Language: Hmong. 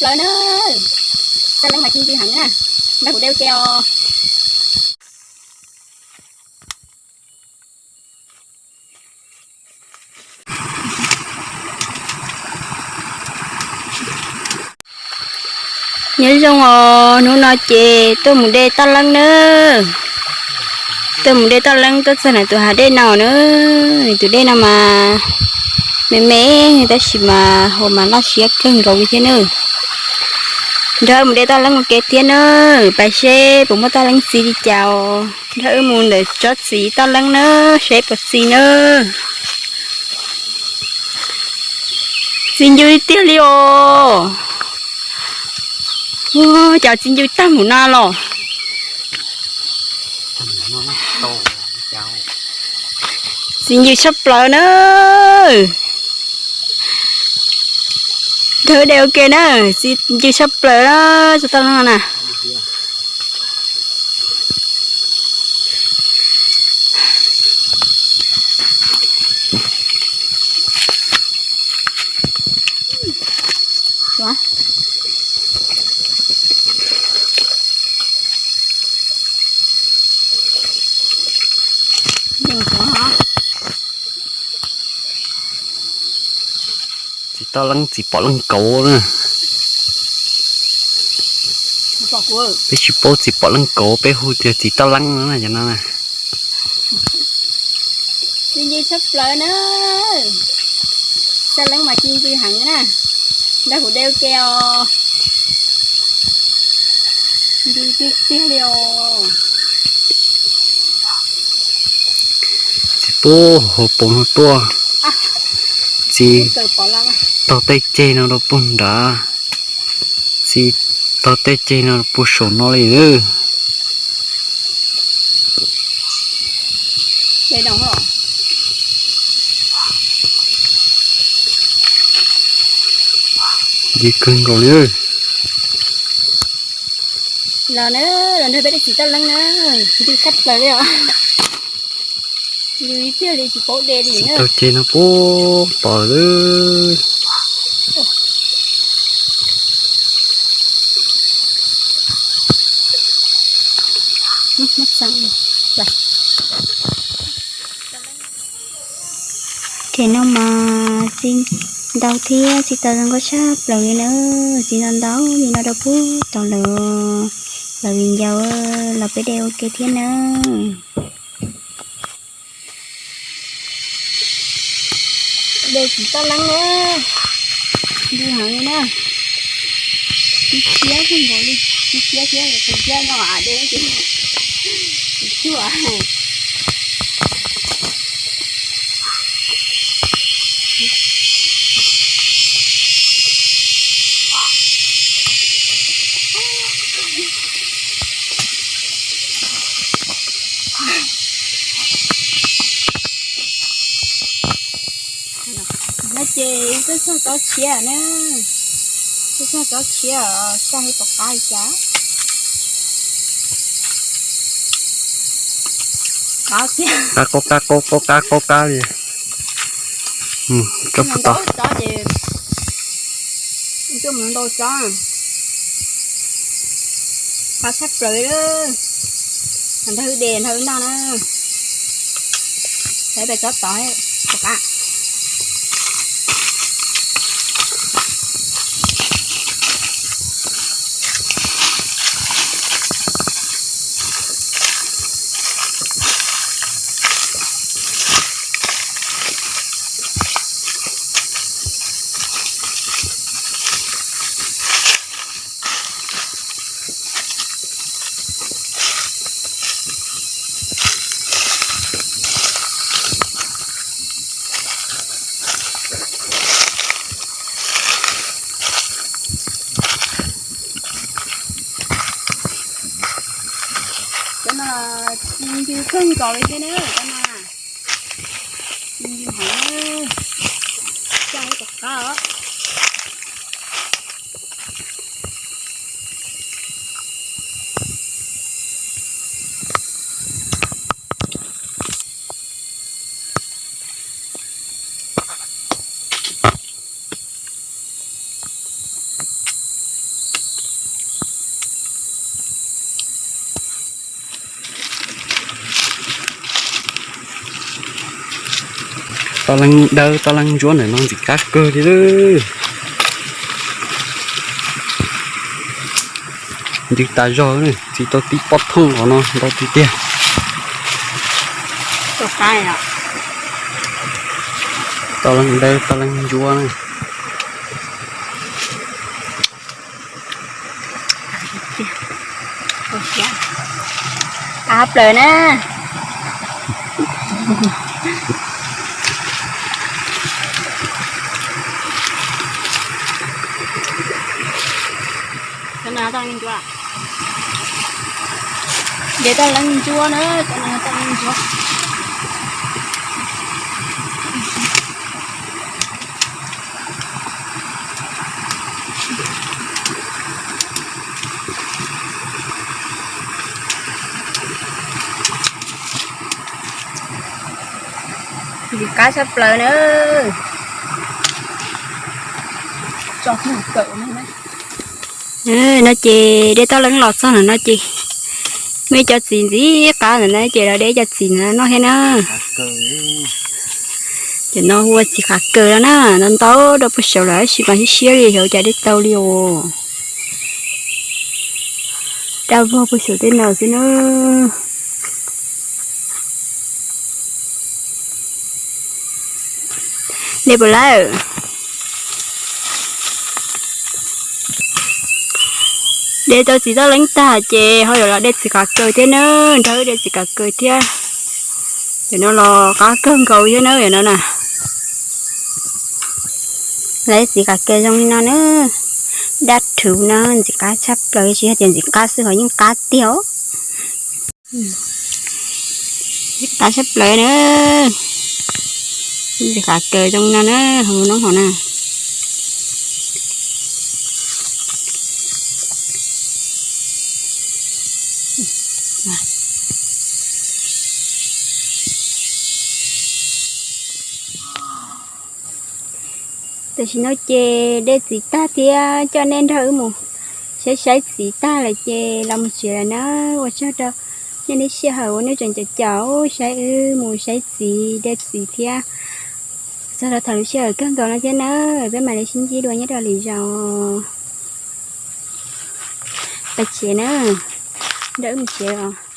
Plaws na, xab leeb mas ci ntws heev na, nrog kuv de ua ke os. Nyob zoo os, hnub no ces tuaj mus de toj leeb na. Tuaj mus de toj leeb tuaj txog nws tus hav dej no na. Nws tus dej no mas me me tab sis mas hauv mas laj siab kawg nkaus li thiab na. Nrog wb mus de toj leeb ua ke thiab na. Pais seb puas muaj toj leeb txi li cas os. Nrog wb mus ntawm tsob txiv toj leeb na, seb puas txi na. Txi ncw tiag li os. Ua cas txi ncw tag mus no los. Txi ncw tshaj plaws na. Nrog wb de ua ke na, txi ncw tshaj plaws na, txi toj leeb no na. Txiv toj leeb txiv pom leej kauv na. Peb tsis paub txiv pom leej kauv, peb hu tias txiv toj leeb no na, cov no na. Txi ncw tshaj plaws na. Xab leeb mas ci ntws heev na. Nrog kuv de ua ke os. Ntws tiag tiag li os. Txiv pub hauv paus no tuaj. Txiv taug tej ceg no rau puag nrad. Txiv taug tej ceg no rau puag saum no li na. Ncw kawg nkaus li. Los na, los nrog peb de txiv toj leeb na, ntws tshaj plaws li os. Ntws tiag li tsis paub de li na. Taug ceg no puag tod lawm. Ces no mas txi ntau thiab txi tau zoo nkauj tshaj plaws li na. Txi ntau ntau li no rau puag tod lawm. Los viv ncaus los peb de ua ke thiab na. De txiv toj leeb na, ntws heev li na. Tib siab kawg nkaus li, tib siab thiab, tib siab no de ces tsis tsuag. No ces twb txog tsob tshiab na, twb txog tsob tshiab, saib puas qab li cas. Qab tiag. Qab qab qab qab qab qab li. Tsob puag tod. Tsob ces tuaj mus ntau tsob. Qab tshaj plaws li. Nrog wb de nrog wb noj na. Saib pem tsob tod puas qab. Cov no ci ncw kawg nkaus li thiab na, cov no ci ncw heev, coj ib tom qab os. Tau leej dawb tau leej ntsuab ntawm no ntxim qab kawg li lawm. Ntws tas zog, txiv tau tib pob thooj los no ntau tiag tiag. Tau leej dawb tau leej ntsuab na. Qab plaws na. Ntev tau leej ntsuab na, tau leej ntsuab. Ntxim qab tshaj plaws na. No ces dej toj leeb los txog no ces muaj ib co txiv ntxim qab ntawm no ces los de ib co txiv ntawm no noj thiab na. Cov no hu ua txiv qav kaws no na, ntau ntau rau puag saud lawm tab sis mas siab siab li xyov cas dej tau li os. Daj vog puag saum tej no xwb na. De puas lawm? De tau txiv toj leeb tag ces ho yuav los de txiv qav kaws thiab na, nrog wb de txiv qav kaws thiab. Cov no los qab kawg nkaus thiab na, cov no na. Lawv txiv qav kaws zoo li no na, daj rhuv no ntxim qab tshaj plaws, tsis yog tias ntxim qab xwb ho yeej qab tiag os. Qab tshaj plaws na. Ntxim qab kawg zoo no na, hauv noob hauv na. Tam sim no ces de txiv tag thiab coj nej nrog wb mus saib saib txiv tag lawm ces los mus tsev lawm na. Ua tsaug rau nej lub sij hawm uas nej tseem caum caum saib wb mus saib txiv de txiv thiab. Txog rau thaum lub sij hawm kawg nkaus no thiab na, peb mam li sib ntsib dua nyob rau lwm zaus. Pais tsev na, nrog wb mus tsev os.